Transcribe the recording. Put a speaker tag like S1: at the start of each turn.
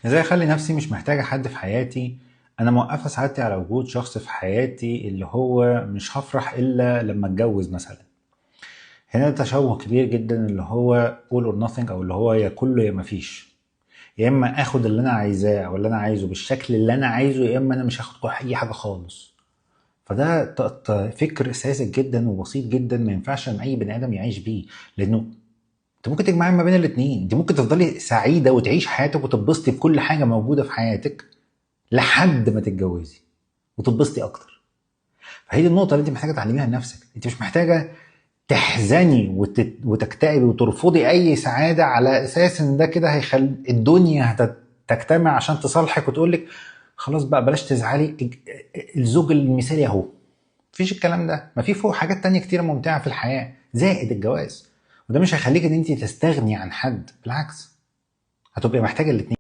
S1: ازاي اخلي نفسي مش محتاجه حد في حياتي؟ انا موقفه سعادتي على وجود شخص في حياتي، اللي هو مش هفرح الا لما اتجوز مثلا. هنا تشوه كبير جدا، اللي هو all or nothing، او اللي هو يا كله يا مفيش. يا اما اخد اللي انا عايزاه او اللي انا عايزه بالشكل اللي انا عايزه، يا اما انا مش هاخد اي حاجة خالص. فده فكر ساذج جدا وبسيط جدا، ما ينفعش ان اي بني ادم يعيش بيه، لانه انت ممكن تجمعي ما بين الاثنين. انت ممكن تفضلي سعيدة وتعيش حياتك وتتبسطي بكل حاجة موجودة في حياتك لحد ما تتجوزي وتتبسطي اكتر. فهي دي النقطة اللي انت محتاجه تعلميها لنفسك. انت مش محتاجه تحزني وتكتئبي وترفضي اي سعادة على اساس ان ده كده هيخلي الدنيا تجتمع عشان تصالحك وتقول لك خلاص بقى بلاش تزعلي، الزوج المثالي اهو. مفيش الكلام ده، ما في فوق حاجات تانية كتيرة ممتعة في الحياة زائد الجواز، وده مش هيخليك ان انت تستغني عن حد، بالعكس هتبقي محتاجة الاتنين.